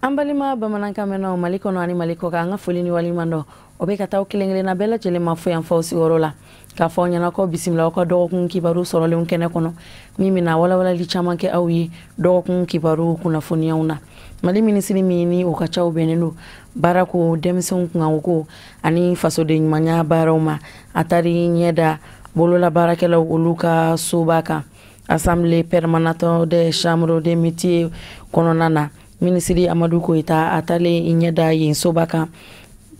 An balima bamanankan mɛnnaw Mali kɔnɔ ani Mali kɔ kan, an ka foli ni waleɲuman dɔn o bɛ ka taa kelen kelenna bɛɛ lajɛlen ma fo yan fɔ sigiyɔrɔ la, k'a fɔ aw ɲɛna ko bisimila aw ka dɔgɔkun kibaru sɔrɔlenw kɛnɛ kɔnɔ, min bɛna walawalali caman kɛ aw ye dɔgɔkun kibaru kunnafoniyaw na. Mali minisiri min ni o ka caw bɛnnen don baarako, denmisɛnw kunkanko ani fasoden ɲumanya baaraw ma, a taari ɲɛ da bolola baarakɛlaw olu ka soba kan, Assemblée permanente des chambres de métiers kɔnɔna na. Minisiri Amadu Koyita, a taalen i ɲɛ da yen soba kan,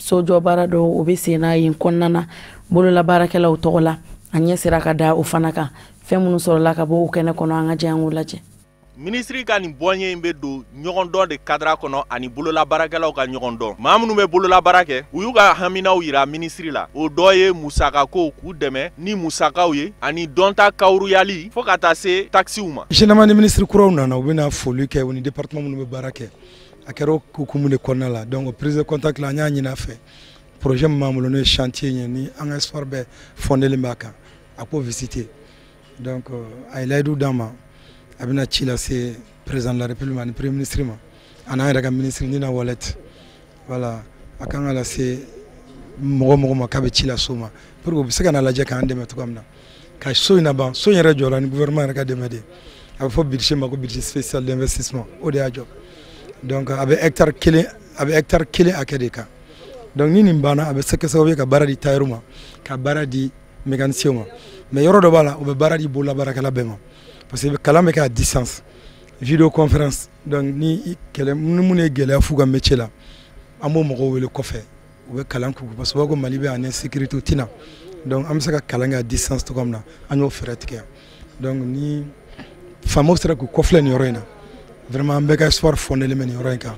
sojɔ baara dɔw o bɛ sen na yen kɔnɔna na bolola baarakɛlaw tɔgɔ la, a ɲɛ sera ka da o fana kan. Fɛn minnu sɔrɔla ka bɔ o kɛnɛ kɔnɔ, an ka jɛ an k'o lajɛ. Minisiri ka nin bɔnye in bɛ don ɲɔgɔndɔn de cadre kɔnɔ ani bolola baarakɛlaw ka ɲɔgɔn dɔn. Maa minnu bɛ bolola baara kɛ, u y'u ka haminaw yira minisiri la. O dɔ ye musakako, k'u dɛmɛ ni musakaw ye ani dɔnta kawuruyali, fo ka taa se takisiw ma. Généralement, ni ministre kuraw nana, u bɛna foli kɛ, u ni département minnu bɛ baara kɛ. A kɛra o hukumu de kɔnɔna la. Donc prise de contact la, an y'a ɲini a fɛ, projet min b'an bolo, n'o ye chantier ye, ni an ka espoir bɛɛ fondelen b'a kan, a k'o visiter. Donc a ye layidu d'an ma, a bɛna ci lase président de la République ma ani premier ministre ma ani an yɛrɛ ka ministre Nina Wallet. Voilà, a kan ka lase mɔgɔ mɔgɔ ma k'a bɛ ci lase o ma pour que u bɛ se ka na lajɛ k'an dɛmɛ cogoya min na ka so in laban. So in yɛrɛ jɔra ni gouvernement yɛrɛ ka dɛmɛ de ye. A bɛ fɔ budget ma ko budget spécial d'investissement, o de y'a jɔ. Donc a bɛ hectare 1, a bɛ hectare 1 hakɛ de kan. Donc ni nin banna, a bɛ se kɛ sababu ye ka baara di tailleur ma, ka baara di mécanicien ma. Mais yɔrɔ dɔ b'a la, o bɛ baara di bolola baarakɛla bɛɛ ma, parce que kalan bɛ kɛ à distance, vidéoconférence. Donc ni kɛlɛ ni minnu ye gɛlɛya f'u ka métier la, an b'o mɔgɔw wele kɔfɛ, u bɛ kalan k'u, parce que u b'a fɔ ko Mali bɛ en insécurité, u tɛna. Donc an bɛ se ka kalan kɛ à distance cogoya min na, an y'o fɛɛrɛ tigɛ. Donc ni faamaw sera k'u kɔfilɛ nin yɔrɔ in na, vraiment an bɛɛ ka espoir fondelen bɛ nin yɔrɔ in kan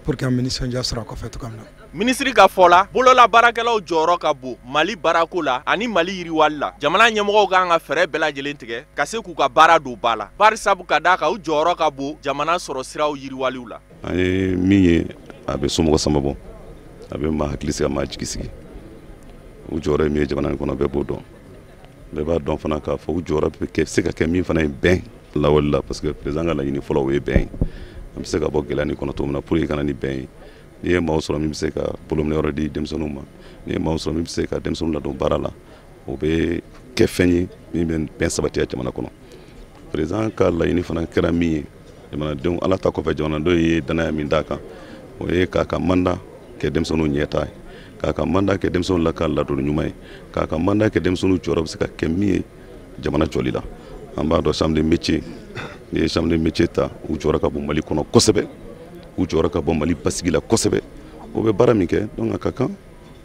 pour que an bɛ nisɔndiya sɔrɔ a kɔfɛ cogoya min na. Minisiri ka fɔ la, bolola baarakɛlaw jɔyɔrɔ ka bon Mali baarako la ani Mali yiriwali la. Jamana ɲɛmɔgɔw kan ka fɛɛrɛ bɛɛ lajɛlen tigɛ ka se k'u ka baara don ba la, bari sabu ka d'a kan u jɔyɔrɔ ka bon jamana sɔrɔ siraw yiriwaliw la. An ye min ye, a bɛ somɔgɔ sama bɔ, a bɛ maa hakili sigi, a maa jigi sigi. U jɔyɔrɔ ye min ye jamana in kɔnɔ, bɛɛ b'o dɔn. Bɛɛ b'a dɔn fana k'a fɔ u jɔyɔrɔ bɛ kɛ se ka kɛ min fana ye bɛn lawale la, parce que président ka laɲini fɔlɔ, o ye bɛn ye. An bɛ se ka bɔ gɛlɛya nin kɔnɔ cogo min na pour que ka na ni bɛn ye. N'i ye maaw sɔrɔ min bɛ se ka bolominɛyɔrɔ di denmisɛnninw ma, n'i ye maaw sɔrɔ min bɛ se ka denmisɛnninw ladon baara la, o bɛ kɛ fɛn ye min bɛ bɛn sabatiya jamana kɔnɔ. Président ka laɲini fana kɛra min ye, jamanadenw, Ala ta kɔfɛ, jamanadenw ye danaya min d'a kan, o ye k'a ka mandat kɛ denmisɛnninw ɲɛtaa ye, k'a ka mandat kɛ denmisɛnninw la ka ladonni ɲuman ye, k'a ka mandat kɛ denmisɛnninw jɔyɔrɔ bɛ se ka kɛ min ye jamana jɔli la. An b'a dɔn, chambre de métier, n'i ye chambre de métier ta, u jɔyɔrɔ ka bon Mali kɔnɔ kosɛbɛ, u jɔyɔrɔ ka bɔ Mali basigi la kosɛbɛ. O bɛ baara min kɛ, donc a ka kan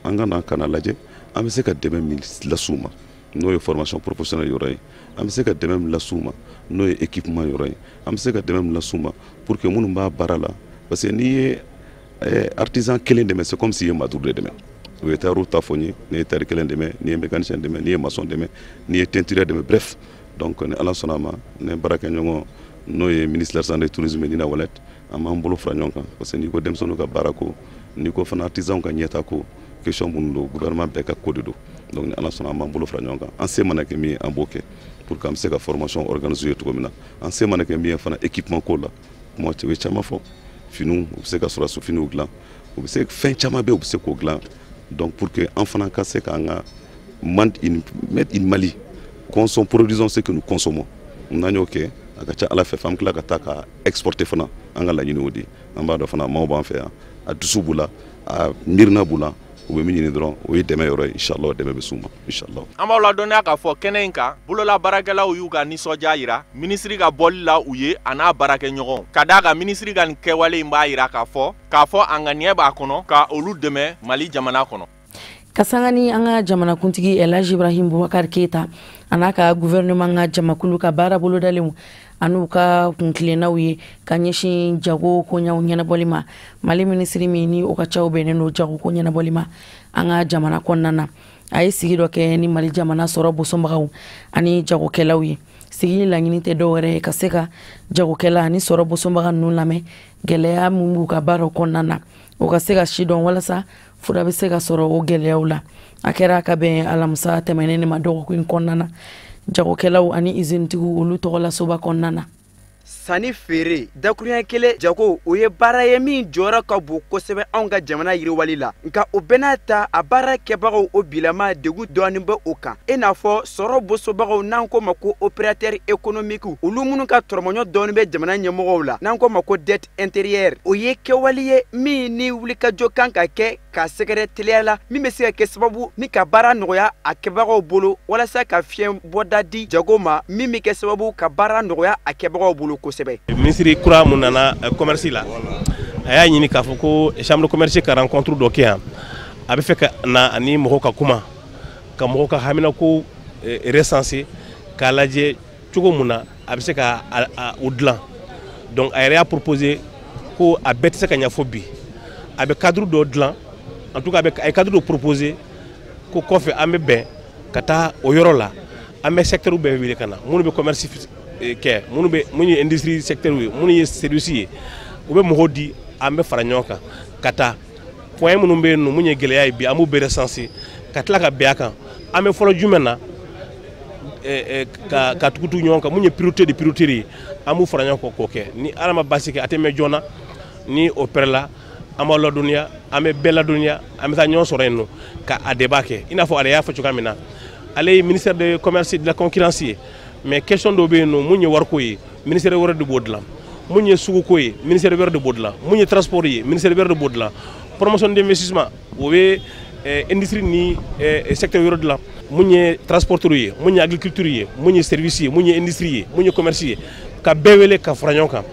an ka na ka na lajɛ an bɛ se ka dɛmɛ min las'u ma, n'o ye formation professionnelle yɔrɔ ye, an bɛ se ka dɛmɛ min las'u ma, n'o ye équipement yɔrɔ ye, an bɛ se ka dɛmɛ min las'u ma pour que minnu b'a baara la, parce que n'i ye artisan kelen dɛmɛ, c'est comme si i ye maa duuru de dɛmɛ. U ye tailleur ta fɔ n ye, n'i ye tailleur kelen dɛmɛ, n'i ye mécanicien dɛmɛ, n'i ye maçon dɛmɛ, n'i ye teinturier dɛmɛ, bref. Donc ni Ala sɔnna a ma, ne baarakɛɲɔgɔn, n'o ye ministre de l'artisanat et du tourisme Nina Wallet, an b'an bolo fara ɲɔgɔn kan, parce que n'i ko denmisɛnninw ka baara ko, n'i ko fana artisanw ka ɲɛta ko, question minnu don, gouvernement bɛɛ ka ko de don. Donc ni Ala sɔnna, an b'an bolo fara ɲɔgɔn kan. An se mana kɛ min ye, an b'o kɛ pour que an bɛ se ka formation organiser cogo min na. An se mana kɛ min ye fana équipement ko la, kuma u ye caman fɔ, finiw, u bɛ se ka sɔrɔdasi finiw dilan, u bɛ se fɛn caman bɛ yen, u bɛ se k'o dilan. Donc pour que an fana ka se k'an ka made in Mali, consomme, produisons ce que nous consommons. N'an y'o kɛ, a ka ca Ala fɛ, f'an tila ka taa ka exporter fana. An ka laɲini o de ye. An b'a dɔn fana, maaw b'an fɛ yan, a dusu b'u la, a miirina b'u la. U bɛ min ɲini dɔrɔn, o ye dɛmɛ yɔrɔ ye. Inshallah, dɛmɛ bɛ s'u ma, inshallah. An b'aw ladɔnniya k'a fɔ kɛnɛ in kan, bolola baarakɛlaw y'u ka nisɔndiya yira minisiri ka bɔli la u ye a n'a baarakɛɲɔgɔnw, ka d'a kan minisiri ka nin kɛwale in b'a yira k'a fɔ a ŋaniya b'a kɔnɔ ka olu dɛmɛ Mali jamana kɔnɔ. Ka sanga ni an ka jamanakuntigi Elhaji Ibrahim Bubakar Keyita a n'a ka gouvernement ka jamakulu ka baara bolodalenw an'u ka kuntilennaw ye ka ɲɛsin jago koɲaw ɲɛnabɔli ma, Mali minisiri min ni o ka caw bɛnnen don jago ko ɲɛnabɔli ma an ka jamana kɔnɔna na, a ye sigi dɔ kɛ ni Mali jamana sɔrɔ bosonbagaw ani jagokɛlaw ye. Sigi laɲini tɛ dɔwɛrɛ ye ka se ka jagokɛla ani sɔrɔ bosonbaga ninnu lamɛn, gɛlɛya min b'u ka baaraw kɔnɔna na, o ka se ka si dɔn walasa fura bɛ se ka sɔrɔ o gɛlɛyaw la. A kɛra ka bɛn alamisa tɛmɛnen de ma dɔgɔkun in kɔnɔna na, jagokɛlaw ani izinitigiw olu tɔgɔla soba kɔnɔna na. Sanni feere dakuruɲɛ kelen jago, o ye baara ye min jɔyɔrɔ ka bon kosɛbɛ anw ka jamana yiriwali la. Nka o bɛɛ n'a ta, a baara kɛbagaw o bilama degun dɔɔni bɛ o kan, i n'a fɔ sɔrɔ bosobagaw, n'an ko ma ko opérateur économique, olu minnu ka tɔrɔmɔɲɔ dɔɔni bɛ jamana ɲɛmɔgɔw la, n'an ko ma ko dette intérieure. O ye kɛwale ye min ni wulikajɔ kan ka kɛ ka sɛgɛrɛ teliya la, min bɛ se ka kɛ sababu ni ka baara nɔgɔya a kɛbagaw bolo, walasa ka fiɲɛ bɔda di jago ma, min bɛ kɛ sababu ka baara nɔgɔya a kɛbagaw bolo kosɛbɛ. Minisiri kura mun nana commerce la, a y'a ɲini k'a fɔ ko chambre de commerce ka rencontre dɔ kɛ yan. A bɛ fɛ ka na ani mɔgɔw ka kuma, ka mɔgɔw ka haminako recenser, k'a lajɛ cogo mun na a bɛ se ka o dilan. Donc a yɛrɛ y'a proposé ko a bɛɛ tɛ se ka ɲɛfɔ bi, a bɛ cadre dɔ dilan. En tout cas, a ye cadre dɔ proposé ko kɔfɛ an bɛ bɛn ka taa o yɔrɔ la, an bɛ secteur bɛɛ wele ka na, minnu bɛ commerce kɛ, minnu bɛ, minnu ye industrie secteur ye, minnu ye service ye, u bɛ mɔgɔw di, an bɛ fara ɲɔgɔn kan ka taa point minnu bɛ yen nɔ, mun ye gɛlɛya ye bi, an b'u bɛɛ recenser ka tila ka bɛn a kan. An bɛ fɔlɔ jumɛn na ka tugu ɲɔgɔn kan, mun ye priorité de priorité ye, an b'u fara ɲɔgɔn kan k'o kɛ. Ni Ala ma baasi kɛ, a tɛ mɛn joona. Ni o pɛrɛla, an b'aw ladɔnniya, an bɛ bɛɛ ladɔnniya, an bɛ taa ɲɔgɔn sɔrɔ yen nɔ ka a débat kɛ. I n'a fɔ ale y'a fɔ cogoya min na, ale ye ministère de commerce et de la concurrence ye, mais question dɔw bɛ yen nɔ, mun ye wariko ye, ministère wɛrɛ de b'o dilan. Mun ye suguko ye, ministère wɛrɛ de b'o dilan. Mun ye transport ye, ministère wɛrɛ de b'o dilan. Promotion d'investissement, o bɛ industrie ni secteur wɛrɛ dilan. Mun ye transporteur ye, mun ye agriculture ye, mun ye service ye, mun ye industrie ye, mun ye commerce ye, ka bɛɛ wele ka fara ɲɔgɔn kan,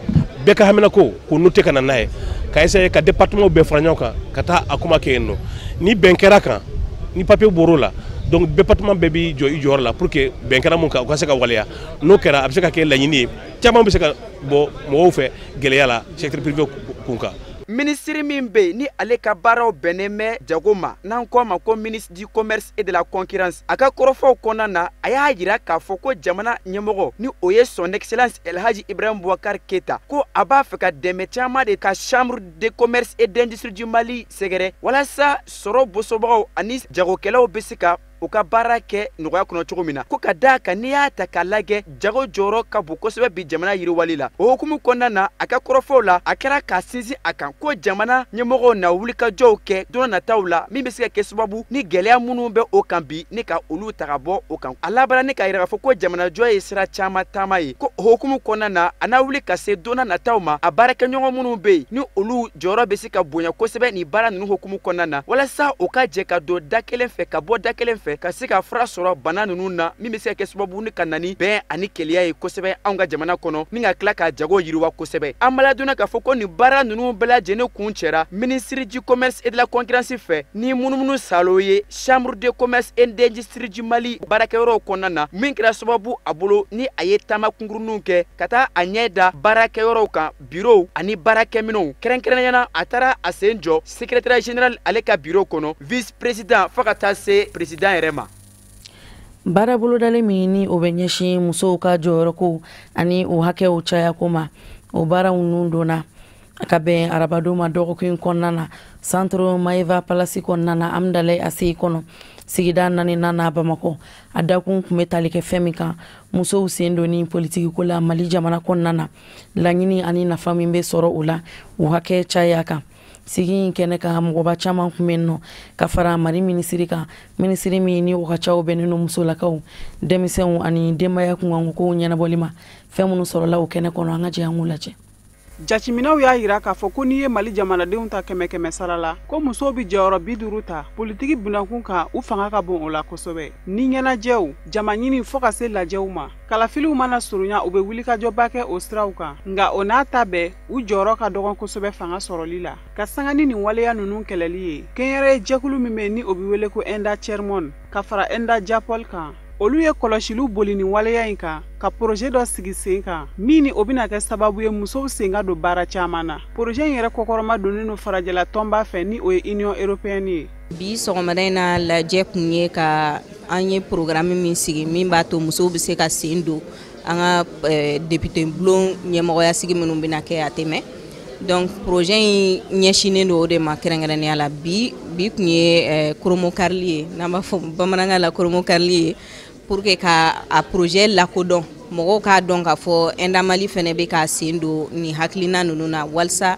bɛɛ ka haminako k'o noter ka na n'a ye, ka essayer ka département bɛɛ fara ɲɔgɔn kan ka taa a kuma kɛ yen nɔ. Ni bɛn kɛra kan, ni papier bɔr'o la, donc département bɛɛ b'i jɔ i jɔyɔrɔ la pour que bɛn kɛra mun kan, u ka se ka waleya. N'o kɛra, a bɛ se ka kɛ laɲini ye caman bɛ se ka bɔ mɔgɔw fɛ gɛlɛya la secteur privé kun kan. Minisiri min bɛ yen ni ale ka baaraw bɛnnen bɛ jago ma, n'an ko a ma ko ministre du commerce et de la concurrence, a ka kɔrɔfɔw kɔnɔna na, a y'a jira k'a fɔ ko jamana ɲɛmɔgɔ, ni o ye son excellence Elhaji Ibrahim Boubacar Keita, ko a b'a fɛ ka dɛmɛ caman de ka chambre de commerce et d'industrie du Mali sɛgɛrɛ, walasa sɔrɔ bosobagaw ani jagokɛlaw bɛ se ka u ka baara kɛ nɔgɔya kɔnɔ cogo min na. Ko ka d'a kan, n'i y'a ta k'a lajɛ, jago jɔyɔrɔ ka bon kosɛbɛ bi jamana yiriwali la. O hukumu kɔnɔna na, a ka kɔrɔfɔw la, a kɛra k'a sinsin a kan ko jamana ɲɛmɔgɔw na wulikajɔw kɛ don nataw la, min bɛ se ka kɛ sababu ni gɛlɛya minnu bɛ o kan bi, ni ka olu ta ka bɔ o kan. A labanna ni k'a yira k'a fɔ ko jamanajɔ ye sira caman taama ye. Ko o hukumu kɔnɔna na, a n'a wuli ka se don nataw ma, a baarakɛɲɔgɔn minnu bɛ yen ni olu jɔyɔrɔ bɛ se ka bonya kosɛbɛ nin baara ninnu hukumu kɔnɔna na, walasa u ka jɛ ka don da kelen fɛ, ka bɔ da kelen fɛ, ka se ka fura sɔrɔ bana ninnu na, min bɛ se ka kɛ sababu ni ka na ni bɛn ani kelenya ye kosɛbɛ anw ka jamana kɔnɔ, ni ka tila ka jago yiriwa kosɛbɛ. An b'a ladɔnniya k'a fɔ ko nin baara ninnu bɛɛ lajɛlen kun cɛra ministre du commerce et de la concurrence fɛ ni munumunu salo ye chambre de commerce et d'industrie du Mali baarakɛyɔrɔw kɔnɔna na, min kɛra sababu a bolo ni a ye taama kunkuruninw kɛ ka taa a ɲɛ da baarakɛyɔrɔw kan, bureau ani baarakɛminɛnw. Kɛrɛnkɛrɛnnenya la, a taara a sen jɔ secrétaire général ale ka bureau kɔnɔ, vice président, fo ka taa se président yɛrɛ ma. Baara bolodalen min ni o bɛ ɲɛsin musow ka jɔyɔrɔko ani u hakɛw cayako ma, o baaraw ninnu donna ka bɛn arabadon ma dɔgɔkun in kɔnɔna na, Centre Maeva Palace kɔnɔna na, Amdalaye ACI kɔnɔ, sigida naaninan na, Bamakɔ. A dakun tun bɛ tali kɛ fɛn min kan, musow sen donni politikiko la Mali jamana kɔnɔna na, laɲini ani nafa min bɛ sɔrɔ o la, u hakɛ caya kan. Sigi in kɛnɛ kan, mɔgɔba caman tun bɛ yen nɔ ka fara Mali minisiri kan, minisiri min ni o ka caw bɛnnen don musolakaw, denmisɛnw ani denbaya kunkankow ɲɛnabɔli ma. Fɛn minnu sɔrɔla o kɛnɛ kɔnɔ, an ka jɛ an k'u lajɛ. Jateminɛw y'a jira k'a fɔ ko n'i ye Mali jamanadenw ta kɛmɛ kɛmɛ sara la, ko musow bɛ jɔyɔrɔ 50 ta politiki bunakun kan, u fanga ka bon o la kosɛbɛ. Ni ɲɛnajɛw, jama ɲini, fo ka se lajɛw ma, kalafiliw mana surunya, u bɛ wulikajɔba kɛ o siraw kan. Nka o n'a ta bɛɛ, u jɔyɔrɔ ka dɔgɔn kosɛbɛ fanga sɔrɔli la. Ka sanga ni nin waleya ninnu kɛlɛli ye, kɛnyɛrɛye jɛkulu min bɛ yen ni o bɛ wele ko Enda Tiers-Monde, ka fara Enda Japol kan, olu ye kɔlɔsiliw boli nin waleya in kan, ka projet dɔ sigi sen kan min ni o bɛna kɛ sababu ye musow sen ka don baara caman na. Projet in yɛrɛ kɔkɔrɔma donnen don farajɛla tɔnba fɛ, ni o ye Union européenne ye. Bi sɔgɔmada in na, lajɛ kun ye ka an ye programme min sigi min b'a to musow bɛ se ka sen don an ka député bulon ɲɛmɔgɔya sigi minnu bɛna kɛ a tɛmɛ. Donc projet in ɲɛsinnen don o de ma kɛrɛnkɛrɛnnenya la. Bi kun ye koromokarili ye, n'an b'a fɔ bamanankan la koromokarili ye, pour que ka a projet lakodɔn. Mɔgɔw k'a dɔn k'a fɔ ENDA Mali fɛnɛ bɛ k'a sen don nin hakilina ninnu na, walasa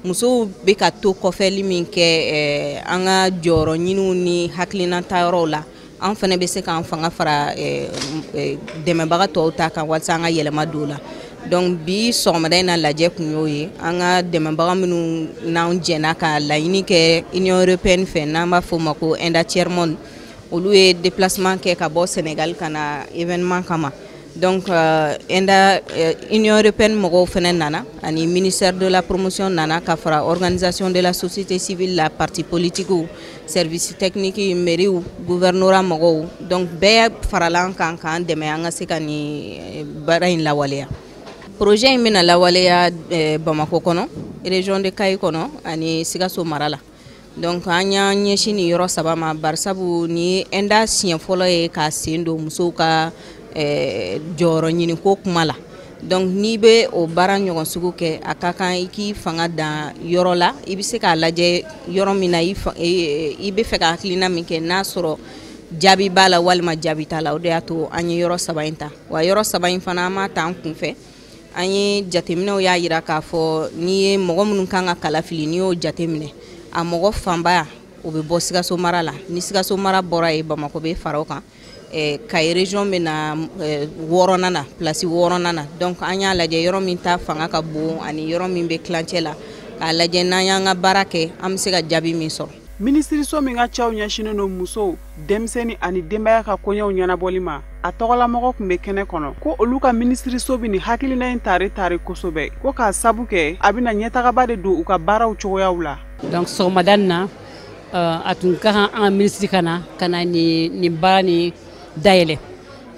musow bɛ ka to kɔfɛli min kɛ an ka jɔyɔrɔ ɲiniw ni hakilina tayɔrɔw la, an fɛnɛ bɛ se k'an fanga fara dɛmɛbaga tɔw ta kan walasa an ka yɛlɛma don o la. Donc bi sɔgɔmada in na, lajɛ kun y'o ye. An ka dɛmɛbaga minnu n'an jɛnna ka laɲini kɛ Union européenne fɛ, n'an b'a fɔ o ma ko ENDA Tiers Monde, olu ye déplacement kɛ ka bɔ Sénégal ka na événement kama. Donc ENDA Union européenne mɔgɔw fɛnɛ nana, ani ministère de la promotion nana, ka fara organisation de la société civile la, parti politique, service technique, mairie, gouvernorat mɔgɔw. Donc bɛɛ farala an kan k'an dɛmɛ an ka se ka nin baara in lawaleya. Projet in bɛna lawaleya Bamakɔ kɔnɔ, région de Kayi kɔnɔ ani Sikaso mara la. Donc an y'an ɲɛsin nin yɔrɔ saba ma, barisabu ni ye ENDA siɲɛ fɔlɔ ye k'a sen don musow ka jɔyɔrɔ ɲiniko kuma la. Donc n'i bɛ o baara ɲɔgɔn sugu kɛ, a ka kan i k'i fanga dan yɔrɔ la i bɛ se k'a lajɛ yɔrɔ min na i bɛ fɛ ka hakilina min kɛ, n'a sɔrɔ jaabi b'a la walima jaabi t'a la. O de y'a to an ye yɔrɔ saba in ta. Wa yɔrɔ saba in fana, an m'a ta an kunfɛ. An ye jateminɛw y'a jira k'a fɔ n'i ye mɔgɔ minnu kan ka kala fili, n'i y'o jateminɛ, a mɔgɔ fanba o bɛ bɔ Sikaso mara la. Ni Sikaso mara bɔra yen, Bamakɔ bɛ fara o kan, Kayi région bɛ na wɔɔrɔnan na, place wɔɔrɔnan na. Donc an y'a lajɛ yɔrɔ min ta fanga ka bon ani yɔrɔ min bɛ tilancɛ la, k'a lajɛ n'an y'an ka baara kɛ, an bɛ se ka jaabi min sɔrɔ. Minisiriso min ka cɛw ɲɛsinnen don musow, denmisɛnnin ani denbaya ka koɲɛw ɲɛnabɔli ma, a tɔgɔlamɔgɔ tun bɛ kɛnɛ kɔnɔ, ko olu ka minisiriso bɛ nin hakilina in tare tare kosɛbɛ, ko k'a sabu kɛ a bɛna ɲɛtagaba de don u ka baaraw cogoyaw la. Donc sɔgɔmada in na, a tun ka kan an ka minisiri ka na ka na nin baara nin dayɛlɛ,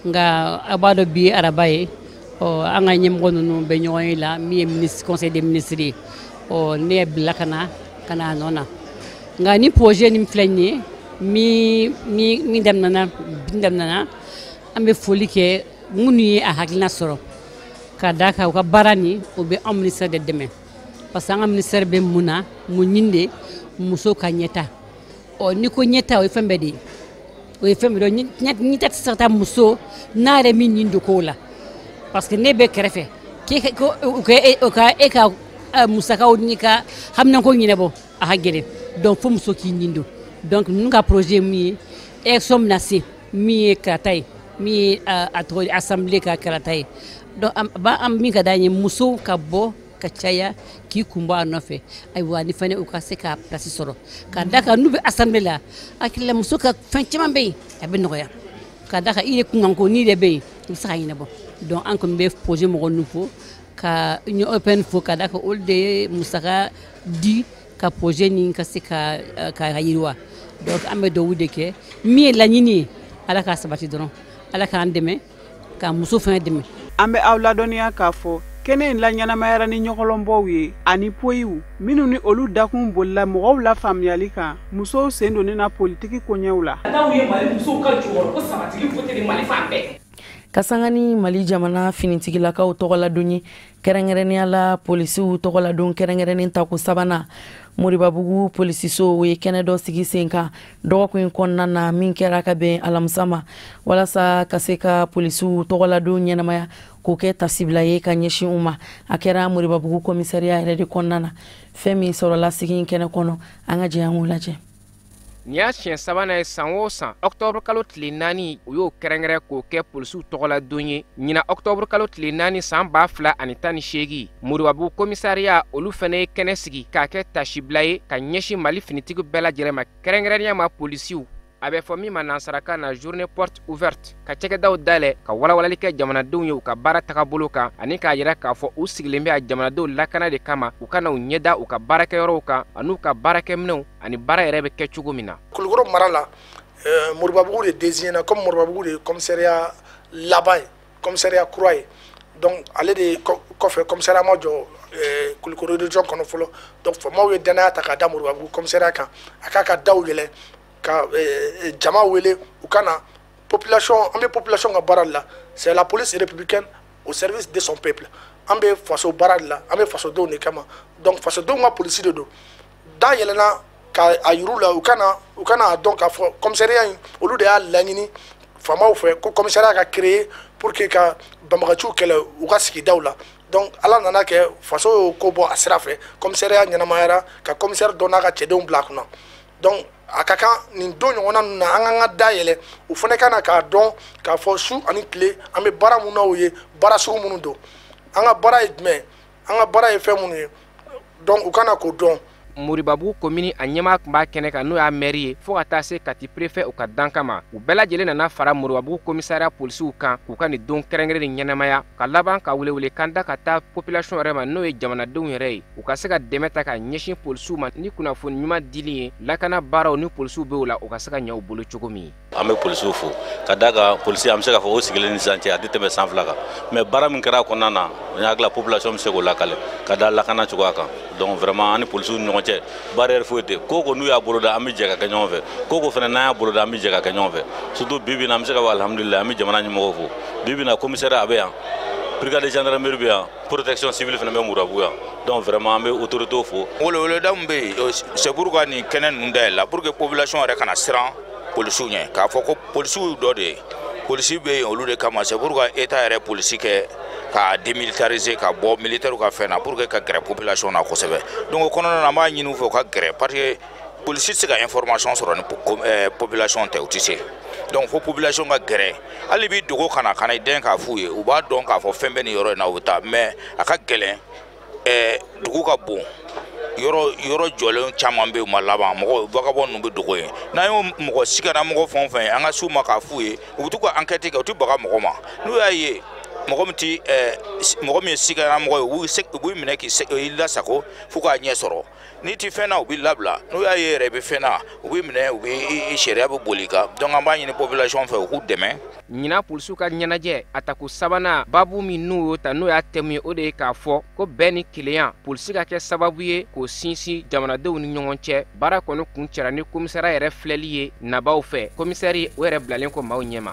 nka a b'a dɔn bi ye araba ye. Ɔ, an ka ɲɛmɔgɔ ninnu bɛ ɲɔgɔn ye la, min ye ministre, conseil des ministres ye. Ɔ, ne ye bila ka na ka na a nɔ na. Nka ni projet nin filɛ nin ye, min daminɛna, an bɛ foli kɛ minnu ye a hakilina sɔrɔ, ka d'a kan u ka baara nin, o bɛ anw ministère de dɛmɛ, parce que an ka ministère bɛ mun na, mun ɲini de musow ka ɲɛta. Ɔ, n'i ko ɲɛta, o ye fɛn bɛɛ de ye, o ye fɛn bɛɛ de ye. Ɲɛta tɛ se ka taa muso n'a yɛrɛ min ɲini don kow la, parce que ne bɛ kɛrɛfɛ k'e ko o ka e ka musakaw n'i ka haminanko ɲɛnabɔ, a ka gɛlɛn. Donc fo muso k'i ɲini don. Donc ninnu ka projet ye min ye, élection bɛna se, min ye kalata ye, min ye a tɔgɔ assemblée ka kalata ye. Donc an min ka d'an ye, musow ka bɔ ka caya k'i kun bɔ a nɔfɛ. Ayiwa, ni fana u ka se ka place sɔrɔ, ka d'a kan n'u bɛ assemblée la, hakilila muso ka fɛn caman bɛ yen, a bɛ nɔgɔya, ka d'a kan i yɛrɛ kunkanko n'i yɛrɛ bɛ yen, i bɛ se ka ɲɛnabɔ. Donc an kɔni bɛ projet mɔgɔ ninnu fo, ka Union européenne fo, ka d'a kan olu de ye musaka di ka projet nin ka se ka yiriwa. Donc an bɛ dugawu de kɛ, min ye laɲini ye, Ala k'a sabati dɔrɔn, Ala k'an dɛmɛ, ka muso fana dɛmɛ. An bɛ aw ladɔnniya k'a fɔ kɛnɛ in laɲɛnamayara ni ɲɔgɔlɔnbɔw ye ani poyiw minnu ni olu dakun bolila mɔgɔw la faamuyali kan musow sen donni na politiki koɲɛw la. N'aw ye Mali musow ka jɔyɔrɔ ko sabatili voté de Mali fan bɛɛ. Ka sanga ni Mali jamana finitigilakaw tɔgɔladon ye, kɛrɛnkɛrɛnnenya la polisiw tɔgɔladon kɛrɛnkɛrɛnnen tako sabanan, Moribabugu polisiso o ye kɛnɛ dɔ sigi sen kan dɔgɔkun in kɔnɔna na, min kɛra ka bɛn alamisa ma, walasa ka se ka polisiw tɔgɔladon ɲɛnamaya k'o kɛ tasibila ye ka ɲɛsin u ma. A kɛra Moribabugu commissariat yɛrɛ de kɔnɔna na. Fɛn min sɔrɔla sigi in kɛnɛ kɔnɔ, an ka jɛ an k'o lajɛ. Nin y'a siɲɛ sabanan ye san o san, octobre kalo tile 4, u y'o kɛrɛnkɛrɛn k'o kɛ polisiw tɔgɔladon ye. Ɲinan octobre kalo tile 4 san 2018, Moribabugu commissariat olu fana ye kɛnɛ sigi k'a kɛ tasibila ye ka ɲɛsin Mali finitigi bɛɛ lajɛlen ma, kɛrɛnkɛrɛnnenya ma polisiw. A bɛ fɔ min ma nansarakan na journée porte ouverte, ka cakɛdaw dayɛlɛ ka walawalali kɛ jamanadenw ye u ka baara tagabolo kan, ani k'a yira k'a fɔ u sigilen bɛ a jamanadenw lakana de kama, u kana u ɲɛda u ka baarakɛyɔrɔw kan an'u ka baarakɛminɛw ani baara yɛrɛ bɛ kɛ cogo min na. Kulukɔrɔ mara la, Moribabugu de désigné na comme Moribabugu de ye commissariat laban ye, commissariat kura ye. Donc ale de kɔfɛ commissariat ma jɔ Kulukɔrɔ région kɔnɔ fɔlɔ. Donc faamaw ye danaya ta k'a da Moribabugu commissariat kan, a k'a ka daw yɛlɛ ka jama wele u ka na population. An bɛ population ka baara de la, c'est la police républicaine au service de son peuple. An bɛ faso baara de la, an bɛ fasodenw de kama. Donc fasodenw ka polisi de don. Da yɛlɛnna ka a yir'u la, u kana a dɔn k'a fɔ commissariat in, olu de y'a laɲini faamaw fɛ ko commissariat ka créer pour que ka banbagaciw kɛlɛ u ka sigidaw la. Donc ala nana kɛ faso y'o ko bɔ a sira fɛ, commissariat ɲɛnamayara ka commissaire dɔ n'a ka cɛdenw bila a kunna. Donc a ka kan nin don ɲɔgɔnna ninnu na an k'an ka da yɛlɛ, u fana ka na k'a dɔn k'a fɔ su ani tile an bɛ baara mun na, o ye baara sugu minnu don, an ka baara ye jumɛn, an ka baara ye fɛn minnu ye. Donc u kana k'o dɔn. Moribabugu komini a ɲɛmaa tun b'a kɛnɛ kan, n'o y'a mɛri ye, fo ka taa se Kati préfet u ka dankan ma. U bɛɛ lajɛlen nana fara Moribabugu commissariat polisiw kan k'u ka nin don kɛrɛnkɛrɛn ɲɛnamaya, ka laban ka welewele kan da ka taa population yɛrɛ ma, n'o ye jamanadenw yɛrɛ ye, u ka se ka dɛmɛ ta ka ɲɛsin polisiw ma ni kunnafoni ɲuman dili ye, lakana baaraw ni polisiw bɛ o la, u ka se ka ɲɛ u bolo cogo min. An bɛ polisiw fo ka d'a kan, polisi an bɛ se k'a fɔ o sigilen ni sisan cɛ a tɛ tɛmɛ san 2 kan, mais baara min kɛra a kɔnɔna na, n hakili la population bɛ se k'o lakale ka da lakana cogoya kan. Donc vraiment an ni polisiw ni ɲɔgɔn cɛ barrière foyi tɛ, ko n'u y'a boloda an bɛ jɛ ka kɛ ɲɔgɔn fɛ, ko fana n'an y'a boloda an bɛ jɛ ka kɛ ɲɔgɔn fɛ. Surtout bi bi in na an bɛ se ka fɔ alhamdulilayi, an bɛ jamana ɲɛmɔgɔw fo. Bi bi in na commissariat a bɛ yan, brigade de gendarmerie bɛ yan, protection civile fana bɛ Moribabugu yan. Donc vraiment an bɛ autorités fo. Weleweleda min bɛ yen, c'est pour ka nin kɛnɛ ninnu dayɛlɛ la pour que population yɛrɛ kana siran polisiw ɲɛ, k'a fɔ ko polisiw dɔ de ye, polisi bɛ yen olu de kama. C'est pour que état yɛrɛ polisi kɛ k'a démilitariser, ka bɔ militaire ka fɛn na pour que ka gɛrɛ population na kosɛbɛ. Donc o kɔnɔna na an b'a ɲini u fɛ u ka gɛrɛ, parce que polisi tɛ se ka information sɔrɔ ni population tɛ, u tɛ se. Donc fo population ka gɛrɛ, hali b'i dogo ka na ka na i dɛn k'a f'u ye, u b'a dɔn k'a fɔ fɛn bɛ nin yɔrɔ in na, u bɛ taa. Mais a ka gɛlɛn, dugu ka bon, yɔrɔ jɔlen caman bɛ yen u ma laban, mɔgɔ vagabond ninnu bɛ dogo yen. N'an y'o mɔgɔ sigana mɔgɔ fɛn o fɛn ye, an ka s'u ma k'a f'u ye, u bɛ t'u ka enquête kɛ, u tɛ baga mɔgɔ ma. N'u y'a ye mɔgɔ min ti mɔgɔ min ye sigana mɔgɔ ye, u b'i minɛ k'i lasago f'u k'a ɲɛ sɔrɔ. N'i ti fɛn na, u b'i labila. N'u y'a ye yɛrɛ i bɛ fɛn na, u b'i minɛ, u bɛ sariya bɛ boli i kan. Donc an b'a ɲini population fɛ u k'u dɛmɛ. Ɲinan polisiw ka ɲɛnajɛ a tako sabanan, baabu min n'u y'o ta, n'o y'a thème ye, o de ye k'a fɔ ko bɛn ni kelenya, polisi ka kɛ sababu ye k'o sinsin jamanadenw ni ɲɔgɔn cɛ. Baara kɔni kun cɛra ni commissariat yɛrɛ filɛli ye nabaw fɛ, commissaire o yɛrɛ bilalen kɔ maaw ɲɛma.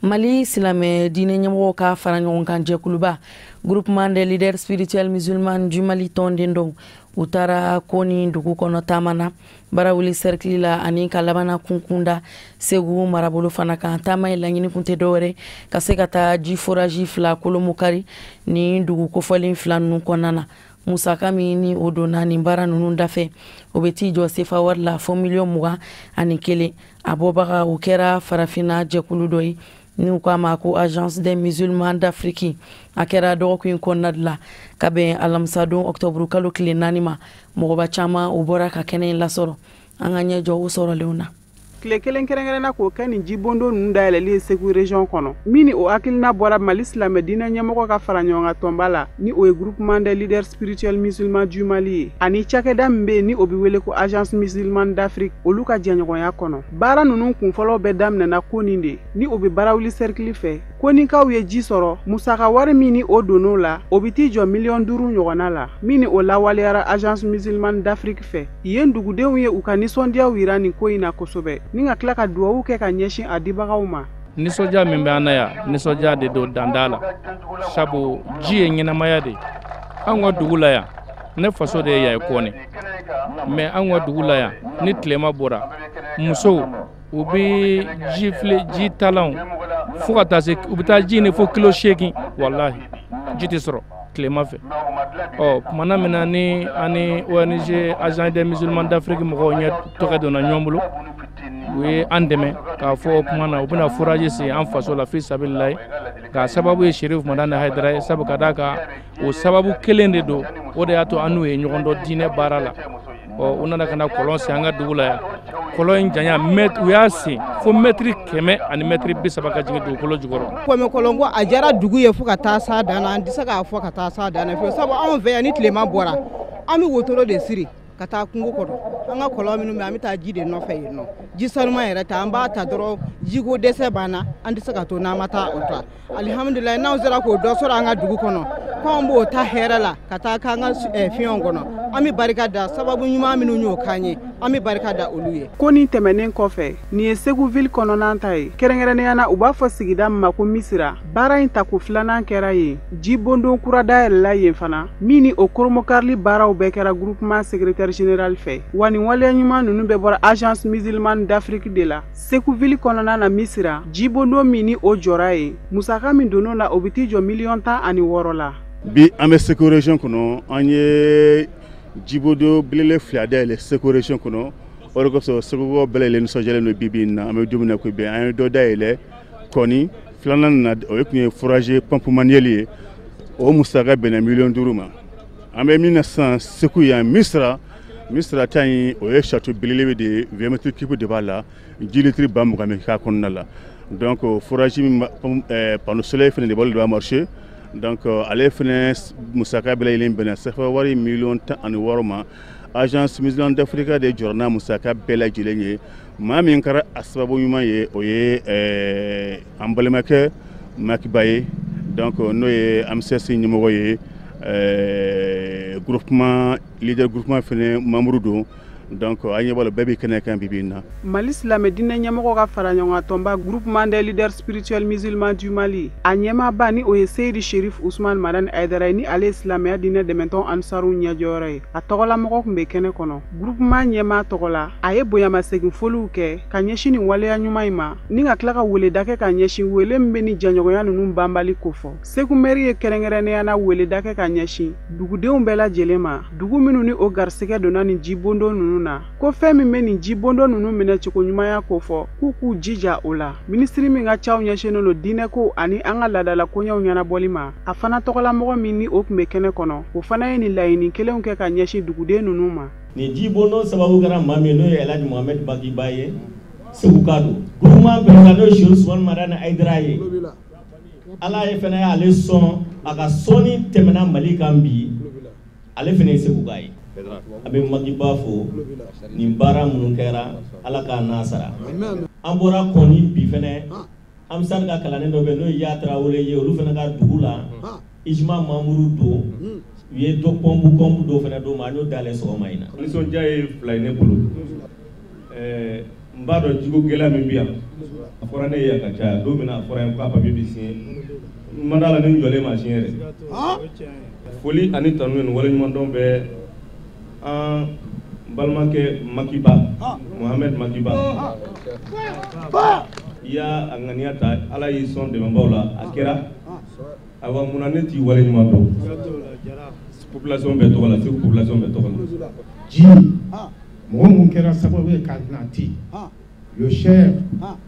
Mali silamɛ diinɛ ɲɛmɔgɔw ka fara ɲɔgɔn kan jɛkuluba groupement des leaders spirituels musulmans du Mali tɔnden dɔw, u taara Koni dugu kɔnɔ taama na Barawuli cercle la ani ka labanna kunkunda Segu marabolo fana kan. Taama ye laɲini kun tɛ dɔwɛrɛ ka se ka taa ji forage 2 kolomokari ni dugu kofɔlen 2 ninnu kɔnɔna na. Musaka min ni o donna nin baara ninnu dafɛ, o bɛ t'i jɔ sefa wari la fo miliyɔn 21. A bɔbaga o kɛra farafinna jɛkulu dɔ ye n'u k'a ma ko Agence des musulmans d'Afrique. A kɛra dɔgɔkun in kɔnɔna de la ka bɛn alamisadon octobre kalo tile 4 ma. Mɔgɔba caman o bɔra ka kɛnɛ in lasɔrɔ. An ka ɲɛ jɔ o sɔrɔlenw na. Tile kelen kɛrɛnkɛrɛnna k'o kɛ nin jibondo ninnu dayɛlɛli ye Segu région kɔnɔ, min ni o hakilina bɔra Mali silamɛ diinɛ ɲɛmɔgɔ ka fara ɲɔgɔn kan tɔnba la, ni o ye groupement des leaders spirituels musulmans du Mali ye, ani cakɛda min bɛ yen ni o bɛ wele ko Agence musulmane d'Afrique, olu ka jɛɲɔgɔnya kɔnɔ. Baara ninnu kunfɔlɔw bɛɛ daminɛna Koni de, ni o bɛ Barawuli cercle fɛ. Konikaw ye ji sɔrɔ, musaka wari min ni o donn'o la, o bɛ t'i jɔ miliyɔn 5 ɲɔgɔnna la, min ni o lawaleyara Agence musulmane d'Afrique fɛ. Yen dugudenw ye u ka nisɔndiyaw yira nin ko in na kosɛbɛ, ni ka tila ka duwawu kɛ ka ɲɛsin a dibagaw ma. Nisɔndiya min bɛ an na yan, nisɔndiya de don danda la, sabu ji ye ɲɛnamaya de ye. Anw ka dugu la yan, ne faso de ye yan ye Kɔni, mais anw ka dugu la yan, ni tilema bɔra, musow u bɛ ji file ji talanw fo ka taa se u bɛ taa ji ni fo kilo 8, walahi ji tɛ sɔrɔ tilema fɛ. Ɔ kumana min na ni ani ONG Agence des musulmans d'Afrique mɔgɔw ɲɛ tɔgɔ donna ɲɔgɔn bolo, u ye an dɛmɛ k'a fɔ o kuma na u bɛna forage sen an faso la fi sabililayi, k'a sababu ye Cherif Madani Hayidara ye, sabu ka d'a kan o sababu kelen de don, o de y'a to an n'u ye ɲɔgɔn dɔn diinɛ baara la. Ɔ u nana ka na kɔlɔn sen an ka dugu la yan, kɔlɔn in janya u y'a sen fo mɛtiri 100 ani mɛtiri 30 ka jigin dugukolo jukɔrɔ. Kɔmi kɔlɔnko a diyara dugu ye fo ka taa s'a dan na, an tɛ se k'a fɔ ka taa s'a dan na fiyewu, sabu anw fɛ yan ni tilema bɔra an bɛ wotoro de siri ka taa kungo kɔnɔ, an ka kɔlɔn minnu bɛ an bɛ taa ji de nɔfɛ yen nɔ, ji sanuman yɛrɛ ta an b'a ta dɔrɔn, jiko dɛsɛ b'an na, an tɛ se ka to n'an ma taa o ta. Alihamudulilayi n'anw sera k'o dɔ sɔrɔ an ka dugu kɔnɔ, k'anw b'o ta hɛrɛ la ka taa k'an ka fiɲɛw kɔnɔ, an bɛ barika da sababu ɲuman minnu y'o k'an ye, An bɛ barika da olu ye. Ko nin tɛmɛnen kɔfɛ, nin ye Segu ville kɔnɔna ta ye, kɛrɛnkɛrɛnnenya na u b'a fɔ sigida min ma ko Misira. Baara in tako filanan kɛra yen, jibondon kura dayɛlɛla yen fana, min ni o koromokarili baaraw bɛɛ kɛra groupement secrétaire général fɛ. Wa nin waleya ɲuman ninnu bɛɛ bɔra Agence musulmane d'Afrique de la. Segu ville kɔnɔna na Misira, jibondon min ni o jɔra yen, musaka min donn'o la, o bɛ t'i jɔ 16 miliyɔn la. Bi an bɛ Segu région kɔnɔ, an ye jibodo belebele fila dayɛlɛ Segu région kɔnɔ. O de kosɔn Segukaw bɛɛ lajɛlen nisɔndiyalen don. Bi bi in na, an bɛ don min na ko bi, an ye dɔ dayɛlɛ Kɔni, filanan na o tun ye forage pompe manuelle ye, o musaka bɛnna 5 miliyɔn ma. An bɛ min na sisan Segu yan, Misira, Misira ta in, o ye château belebele de ye, 20 mètres cubes de b'a la, ji litiri 20 000 bɛ k'a kɔnɔna la. Donc forage min, panneau solaire fana de b'ale de b'a marché. Donc ale fana musaka bɛɛ lajɛlen bɛnna CFA wari 16 miliyɔn ma. Agence musulmane d'Afrique de jɔra n'a musaka bɛɛ lajɛlen ye. Maa min kɛra a sababu ɲuman ye, o ye an balimakɛ Makiba ye, donc n'o ye AMSES ɲɛmɔgɔ ye, groupement leader, groupement fana membre don. Donc an ɲɛ b'a la, bɛɛ bɛ kɛnɛ kan bi bi in na. Mali silamɛ diinɛ ɲɛmɔgɔ ka fara ɲɔgɔn tɔnba, Groupement des leaders spirituels musulmans du Mali, a ɲɛmaaba ni o ye Seyidi Sherif Usman Madani Ayidara ye, ni ale ye silamɛya diinɛ dɛmɛtɔn Ansaru ɲɛjɔyɔrɔ ye, a tɔgɔlamɔgɔ tun bɛ kɛnɛ kɔnɔ. Groupement ɲɛmaa tɔgɔ la, a ye bonyamasegin foliw kɛ ka ɲɛsin nin waleya ɲuman in ma, ni ka tila ka weleda kɛ ka ɲɛsin wele min bɛ ni jɛɲɔgɔnya ninnu banbali kofɔ. Segu mɛri ye kɛrɛnkɛrɛnnenya na weleda kɛ ka ɲɛsin dugudenw bɛɛ lajɛlen ma, dugu minnu ni o garisɛgɛ donna nin jibondon ninnu na, ko fɛn min bɛ nin jibondon ninnu minɛ cogo ɲumanya kofɔ, k'u k'u jija o la. Minisiri min ka caw ɲɛsinnen don diinɛko ani an ka laadala koɲɛw ɲɛnabɔli ma, a fana tɔgɔlamɔgɔ min ni o tun bɛ kɛnɛ kɔnɔ, o fana ye nin laɲini kelenw kɛ ka ɲɛsin duguden ninnu ma. Nin jibondon sababu kɛra maa min, n'o ye Elhaji Mohamed Bakiba ye, Segu ka don groupement président, n'o ye Seku Usumani Madani Ayidara ye. Ala ye fana y'ale sɔn, a ka sɔnni tɛmɛna Mali kan bi, ale fana ye Segu ka ye. A bɛ Makiba fo nin baara minnu kɛra, Ala k'a n'a sara. An bɔra Kɔni bi fɛnɛ, Amisari ka kalanden dɔ bɛ yen, n'o ye Ya Tarawele ye, olu fana ka dugu la, Ijima Mamuru don, u ye dɔ pɔnpu pɔnpu dɔ fana d'o ma, an y'o dayɛlɛ sɔgɔma in na. Nisɔndiya ye fila ye ne bolo. N b'a dɔn jiko gɛlɛya min bɛ yan, a fɔra ne ye yan ka caya. Don min na a fɔra n ye k'a papier bɛ signé, n ma d'a la ni n jɔlen ma signé dɛ. Foli ani tanu ni waleɲumandɔn bɛ an balimakɛ Makiba, Mohamed Makiba. I y'a a ŋaniya ta, Ala y'i sɔn dɛmɛbaaw la, a kɛra. Ayiwa, munna ne t'i waleɲuman dɔn population bɛɛ tɔgɔ la, Segu population bɛɛ tɔgɔ la? Ji mɔgɔ mun kɛra sababu ye k'a nati, le cher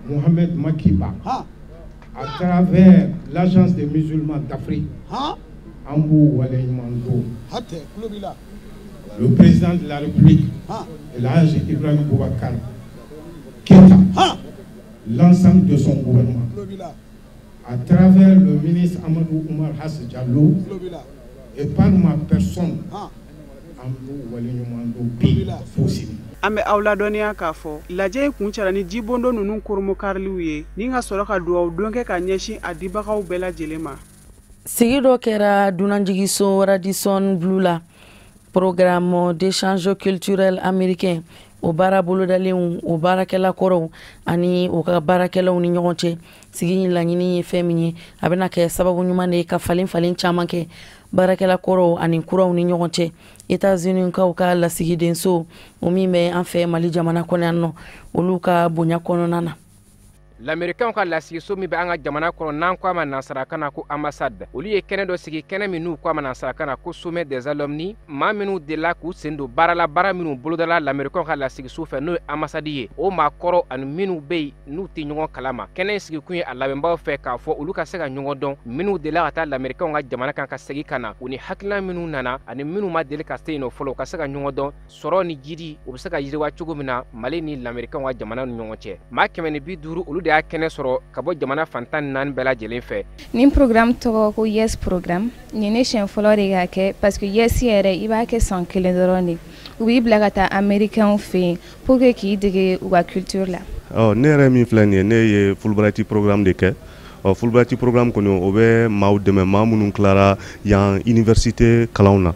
Mohamed Makiba, à travers l'Agence des musulmans d'Afrique, an b'u waleɲuman dɔn. Le président de la République, El Hadj Ibrahim Boubacar Keïta, l'ensemble de son gouvernement, à travers le ministre Amadou Oumar Hass Diallo et par ma personne, an b'u waleɲuman dɔn bi fo sini. An bɛ aw ladɔnniya k'a fɔ lajɛ in kuncɛra ni jibondo ninnu koromokariliw ye, ni ka sɔrɔ ka dugawu don kɛ ka ɲɛsin a dibagaw bɛɛ lajɛlen ma. Sigi dɔ kɛra dunanjiginso Radisson Blu la, programme d'échange culturel américain, o baara bolodalenw, o baarakɛla kɔrɔw ani u ka baarakɛlaw ni ɲɔgɔn cɛ. Sigi in laɲini ye fɛn min ye, a bɛna kɛ sababu ɲuman de ye ka falen falen caman kɛ baarakɛla kɔrɔw ani kuraw ni ɲɔgɔn cɛ. Etats-Unis kaw ka lasigidenso, o min bɛ an fɛ Mali jamana kɔnɔ yan nɔ, olu ka bonya kɔnɔna na. Lamɛrikaw ka lasigiso min bɛ an ka jamana kɔnɔ, n'an ko a ma nansarakan na ko ambassade, olu ye kɛnɛ dɔ sigi, kɛnɛ min n'u ko a ma nansarakan na ko sommet des alumni. Maa minnu delila k'u sen don baara la, baara minnu bolodala lamɛrikaw ka lasigiso fɛ, n'o ye ambassade ye, o maa kɔrɔ ani minnu bɛ yen n'u tɛ ɲɔgɔn kalama. Kɛnɛ in sigikun ye a labɛnbaw fɛ k'a fɔ olu ka se ka ɲɔgɔn dɔn, minnu delila ka taa lamɛrikaw ka jamana kan ka segin ka na, u ni hakilina minnu nana ani minnu ma deli ka se yen nɔ fɔlɔ, u ka se ka ɲɔgɔn dɔn. Sɔrɔ ni jidi, u bɛ se ka yiriwa cogo min na Mali ni lamɛrikaw ka jamana ni ɲɔgɔn cɛ. Maa 150, olu de y'a kɛnɛ sɔrɔ ka bɔ jamana fan 14 bɛɛ lajɛlen fɛ. Nin programme tɔgɔ ko YES programme. Nin ne siɲɛ fɔlɔ de k'a kɛ, parce que YES yɛrɛ, i b'a kɛ san kelen dɔrɔn de, u b'i bila ka taa américain fɛ yen pour que k'i dege u ka culture la. Ɔ, ne yɛrɛ min filɛ nin ye, ne ye Fulbright programme de kɛ. Ɔ, Fulbright programme kɔni, o bɛ maaw dɛmɛ, maa minnu tilara yan université kalanw na.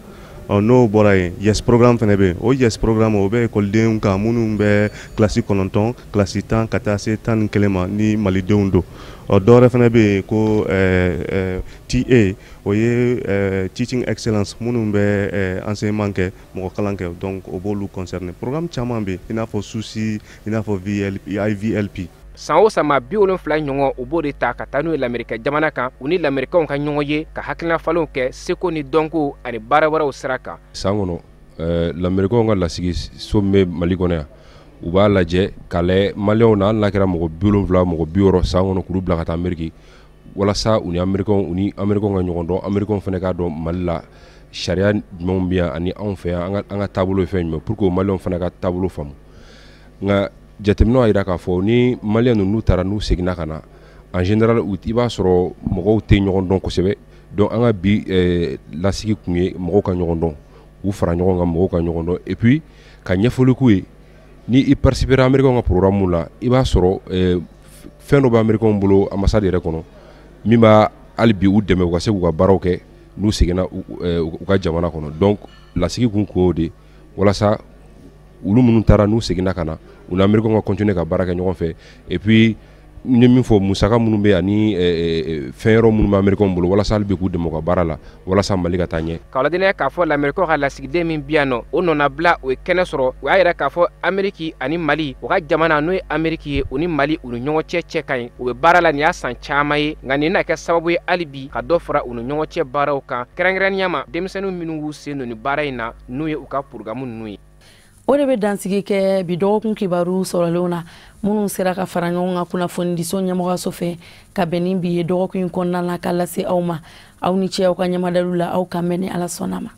Ɔ, n'o bɔra yen, YES programme fana bɛ yen. O YES programme, o bɛ ekɔlidenw kan minnu bɛ kilasi 9, kilasi 10 ka taa se 11 ma, ni malidenw don. Ɔ, dɔwɛrɛ fana bɛ yen ko TA, o ye teaching excellence, minnu bɛ enseignement kɛ, mɔgɔ kalan kɛ, donc o b'olu concerner. Programme caman bɛ yen, i n'a fɔ SUSI, i n'a fɔ VL, IVLP. San o san, maa 70 ɲɔgɔn, u b'o de ta ka taa n'u ye Lamerikɛ jamana kan, u ni Lamerikɛnw ka ɲɔgɔn ye, ka hakilina falenw kɛ seko ni dɔnko ani baara wɛrɛw sira kan. San kɔnɔ, Lamerikɛnw ka lasigi so min bɛ Mali kɔnɔ yan, u b'a lajɛ k'a lajɛ maliyɛnw na, hali n'a kɛra mɔgɔ 70, mɔgɔ 60 san kɔnɔ, k'olu bila ka taa Ameriki, walasa u ni Amerikɛnw ka ɲɔgɔn dɔn, Amerikɛnw fana k'a dɔn Mali la sariya jumɛnw bɛ yan ani anw fɛ yan, an ka taabolo ye fɛn jumɛn, pour que maliyɛnw fana ka taabolo faamu. Nka jateminɛw y'a jira k'a fɔ ni maliyɛn ninnu taara, n'u seginna ka na, en général i b'a sɔrɔ mɔgɔw tɛ ɲɔgɔn dɔn kosɛbɛ. Donc an ka bi lasigi kun ye mɔgɔw ka ɲɔgɔn dɔn, k'u fara ɲɔgɔn kan, mɔgɔw ka ɲɔgɔn dɔn, et puis ka ɲɛfɔli k'u ye. Ni i participera Américain ka programme la, i b'a sɔrɔ fɛn dɔ bɛ Américain bolo ambassade yɛrɛ kɔnɔ min b'a hali bi u dɛmɛ u ka se k'u ka baaraw kɛ n'u seginna u ka jamana kɔnɔ. Donc lasigi kun y'o de, walasa olu minnu taara, n'u seginna ka na, u ni Américain ka continuer ka baara kɛ ɲɔgɔn fɛ. Et puis n ye min fɔ, musaka minnu bɛ ani fɛn yɔrɔ minnu bɛ Américain bolo, walasa hali bi k'u dɛmɛ u ka baara la, walasa Mali ka taa ɲɛ. K'a ladɔnniya k'a fɔ Lamerikaw ka lasigiden min bi yan nɔ, o nɔnabila, o ye kɛnɛ sɔrɔ. O y'a yira k'a fɔ Ameriki ani Mali, u ka jamana n'o ye Ameriki ye, u ni Mali, u ni ɲɔgɔn cɛ cɛ ka ɲi, u bɛ baara la nin y'a san caman ye. Nka nin na kɛ sababu ye hali bi ka dɔ fara u ni ɲɔgɔn cɛ baaraw kan, kɛrɛnkɛrɛnnenya ma denmisɛnnin minnu y'u sen don nin baara in na, n'u ye u ka programme ninnu ye. O de bɛ dansigi kɛ bi dɔgɔkun kibaru sɔrɔlenw na, minnu sera ka fara ɲɔgɔn kan kunnafonidiso ɲɛmɔgɔyaso fɛ ka bɛn ni bi ye dɔgɔkun in kɔnɔna na, ka lase aw ma. Aw ni ce aw ka ɲɛmadalu la. Aw kan bɛn ni Ala sɔnna ma.